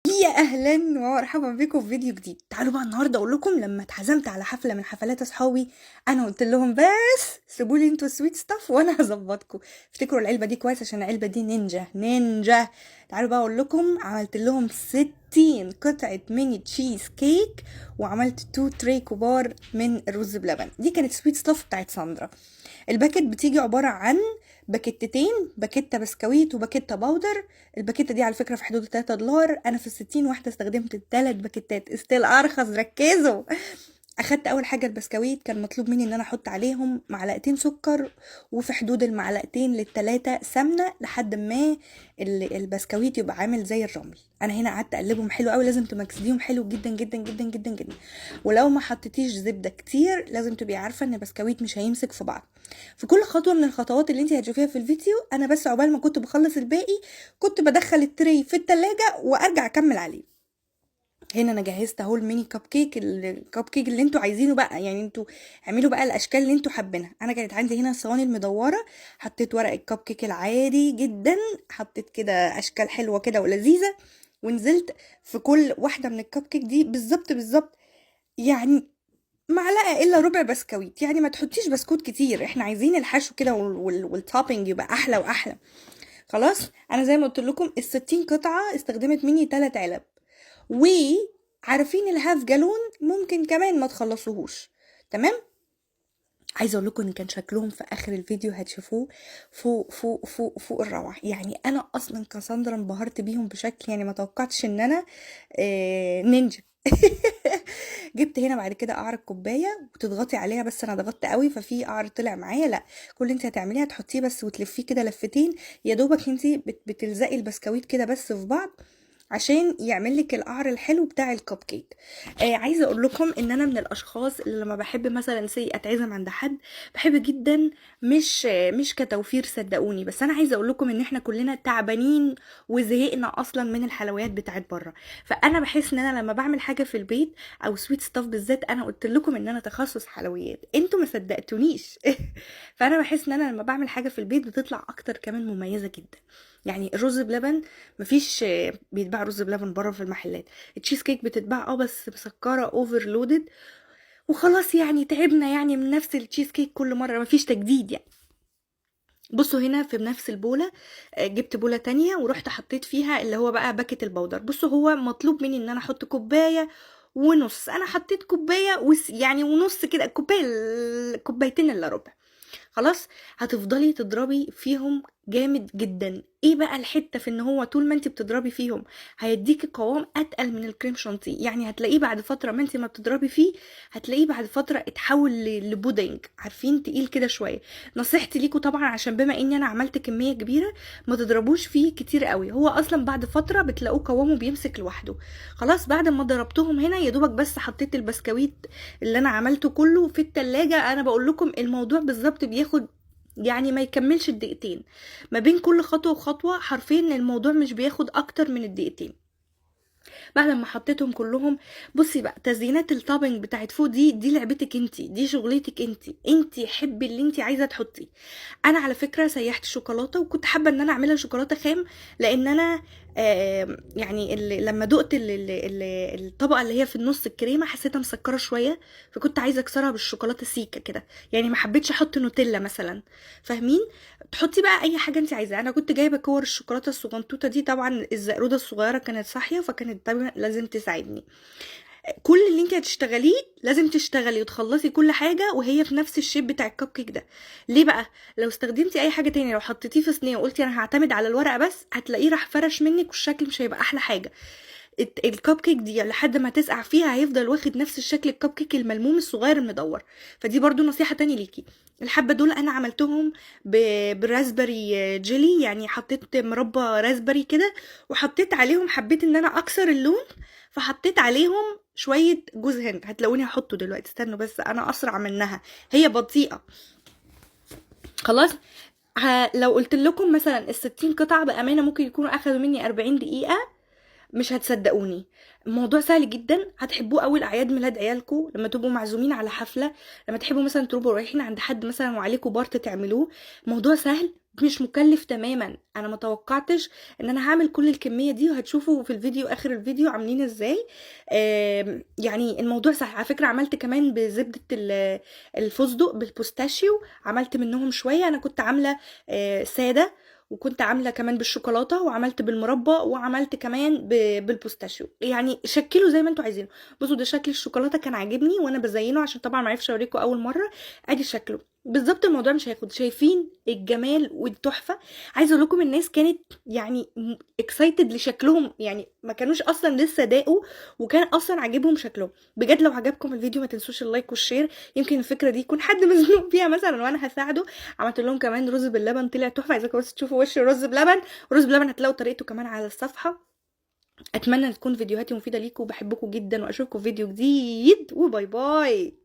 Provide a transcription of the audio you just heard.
يا اهلا ومرحبا بكم في فيديو جديد. تعالوا بقى النهارده اقول لكم لما اتعزمت على حفلة من حفلات اصحابي، انا قلت لهم بس سيبوا لي انتوا sweet stuff وانا هظبطكم. افتكروا العلبة دي كويس عشان العلبة دي نينجا نينجا. تعالوا بقى اقول لكم عملت لهم 60 قطعه mini cheese cake، وعملت 2 tray كبار من الرز بلبن. دي كانت sweet stuff بتاعت ساندرا. ال packet بتيجي عبارة عن باكيتتين، باكيتة بسكويت وباكيتة powder. الباكيتة دي على فكرة في حدود 3 دولار. انا في ال60 واحدة استخدمت الثلاث باكيتات، still ارخص. ركزوا. اخدت اول حاجة البسكويت، كان مطلوب مني ان انا احط عليهم معلقتين سكر وفي حدود المعلقتين للتلاتة سمنه لحد ما البسكويت يبقى عامل زي الرمل. انا هنا قعدت اقلبهم حلو قوي، لازم تمكسديهم حلو جدا جدا جدا جدا جدا. ولو ما حطيتيش زبدة كتير لازم تبقي عارفه ان البسكويت مش هيمسك في بعض. في كل خطوة من الخطوات اللي انت هتشوفيها في الفيديو، انا بس عقبال ما كنت بخلص الباقي كنت بدخل ال tray في التلاجة وارجع اكمل عليه. هنا انا جهزت اهو ال mini cupcake، ال cupcake اللي انتوا عايزينه بقى، يعني انتوا اعملوا بقى الاشكال اللي انتوا حابينها. انا كانت عندي هنا الصواني المدوره، حطيت ورق الكب كيك العادي جدا، حطيت كده اشكال حلوة كده ولذيذه، ونزلت في كل واحدة من الكب كيك دي بالظبط بالظبط يعني معلقه الا ربع بسكويت. يعني ما تحطيش بسكوت كتير، احنا عايزين الحشو كده وال topping يبقى احلى واحلى. خلاص انا زي ما قلت لكم ال60 قطعه استخدمت مني 3 علب، وعارفين ال half gallon ممكن كمان ما تخلصوهوش. تمام. عايزه اقول لكم ان كان شكلهم في اخر الفيديو هتشوفوه فوق فوق فوق فوق الروعة. يعني انا اصلا كساندرا انبهرت بيهم بشكل، يعني ما توقعتش ان انا نينجا. جبت هنا بعد كده قعر الكوباية وتضغطي عليها، بس انا ضغطت قوي ففي قعر طلع معايا. لا، كل اللي انت هتعمليه هتحطيه بس وتلفيه كده لفتين، يا دوبك انت بتلزقي البسكويت كده بس في بعض عشان يعمل لك القعر الحلو بتاع الكب كيك. عايزه اقول لكم ان انا من الاشخاص اللي لما بحب مثلا say اتعزم عند حد بحب جدا، مش كتوفير صدقوني، بس انا عايزه اقول لكم ان احنا كلنا تعبانين وزهقنا اصلا من الحلويات بتاعت بره. فانا بحس ان انا لما بعمل حاجة في البيت او sweet stuff بالذات، انا قلت لكم ان انا تخصص حلويات، انتوا ما صدقتونيش. فانا بحس ان انا لما بعمل حاجة في البيت بتطلع اكتر كمان مميزة جدا. يعني الرز بلبن مفيش بيتباع رز بلبن بره في المحلات. التشيز كيك بتتباع بس مسكره overloaded وخلاص، يعني تعبنا يعني من نفس التشيز كيك كل مرة، مفيش تجديد يعني. بصوا هنا في نفس البوله، جبت بوله تانية ورحت حطيت فيها اللي هو بقى packet ال powder. بصوا هو مطلوب مني ان انا احط كوباية ونص، انا حطيت كوباية يعني ونص كده، كوباية كوبايتين الا ربع. خلاص هتفضلي تضربي فيهم جامد جدا. ايه بقى الحتة في ان هو طول ما انت بتضربي فيهم هيديكي قوام اتقل من الكريم شانتيه. يعني هتلاقيه بعد فترة ما انت ما بتضربي فيه هتلاقيه بعد فترة اتحول لبودنج، عارفين، تقيل كده شوية. نصيحتي ليكوا طبعا عشان بما اني انا عملت كمية كبيرة ما تضربوش فيه كتير قوي، هو اصلا بعد فترة بتلاقوه قوامه بيمسك لوحده. خلاص بعد ما ضربتهم هنا يا دوبك بس حطيت البسكويت اللي انا عملته كله في التلاجة. انا بقول لكم الموضوع بالظبط بياخد يعني ما يكملش الدقيقتين ما بين كل خطوة وخطوة، حرفيا الموضوع مش بياخد اكتر من الدقيقتين. بعد ما حطيتهم كلهم بصي بقى تزيينات ال topping بتاعت فوق دي لعبتك انتي، دي شغلتك انتي، انتي حبي اللي انتي عايزه تحطيه. انا على فكرة سيحت شوكولاتة وكنت حابة ان انا اعملها شوكولاتة خام، لان انا يعني اللي لما دقت الطبقة اللي هي في النص الكريمة حسيتها مسكره شوية، فكنت عايزه اكسرها بالشوكولاته سيكه كده، يعني ما حبيتش احط نوتيلا مثلا، فاهمين؟ تحطي بقى اي حاجة انت عايزاها. انا كنت جايبه كور الشوكولاتة الصغنطوطه دي، طبعا الزقروده الصغيرة كانت صاحية فكانت طبعا لازم تساعدني. كل اللي انت هتشتغليه لازم تشتغلي وتخلصي كل حاجة وهي في نفس ال shape بتاع الكب كيك ده. ليه بقى؟ لو استخدمتي اي حاجة تاني، لو حطيتيه في صينية وقلتي انا هعتمد على الورقة بس، هتلاقيه راح فرش منك والشكل مش هيبقى احلى حاجة. الكب كيك دي لحد ما تسقع فيها هيفضل واخد نفس الشكل الكب كيك الملموم الصغير المدور. فدي برضو نصيحة تاني ليكي. الحبة دول انا عملتهم بال raspberry jelly، يعني حطيت مربى raspberry كده وحطيت عليهم، حبيت ان انا اكسر اللون فحطيت عليهم شوية جوز هند. هتلاقوني هحطه دلوقتي، استنوا بس انا اسرع منها، هي بطيئه. خلاص لو قلت لكم مثلا ال60 قطعه بامانه ممكن يكونوا اخدوا مني 40 دقيقة. مش هتصدقوني، الموضوع سهل جدا، هتحبوه اول اعياد ميلاد عيالكم، لما تبقوا معزومين على حفلة، لما تحبوا مثلا تبقوا رايحين عند حد مثلا وعليكم part تعملوه. موضوع سهل مش مكلف تماما. انا ما توقعتش ان انا هعمل كل الكمية دي، وهتشوفوا في الفيديو اخر الفيديو عاملين ازاي. يعني الموضوع سهل على فكرة. عملت كمان بزبده الفستق بال pistachio، عملت منهم شوية. انا كنت عامله ساده، وكنت عامله كمان بالشوكولاته، وعملت بالمربى، وعملت كمان بال pistachio. يعني شكلوا زي ما انتوا عايزينه. بصوا ده شكل الشوكولاتة كان عاجبني وانا بزينه، عشان طبعا ما عرفش اوريكم اول مرة. ادي شكله بالظبط. الموضوع مش هياخد، شايفين الجمال والتحفه؟ عايزه اقول لكم الناس كانت يعني excited لشكلهم، يعني ما كانوش اصلا لسه داقوا وكان اصلا عاجبهم شكلهم بجد. لو عجبكم الفيديو ما تنسوش ال like وال share، يمكن الفكرة دي يكون حد مزنوق فيها مثلا وانا هساعده. عملت لهم كمان رز باللبن طلع تحفة، عايزاكم بس تشوفوا وش الرز بلبن. رز بلبن هتلاقوا طريقته كمان على الصفحة. اتمنى تكون فيديوهاتي مفيدة ليكم، وبحبكم جدا، واشوفكم في فيديو جديد، و bye bye.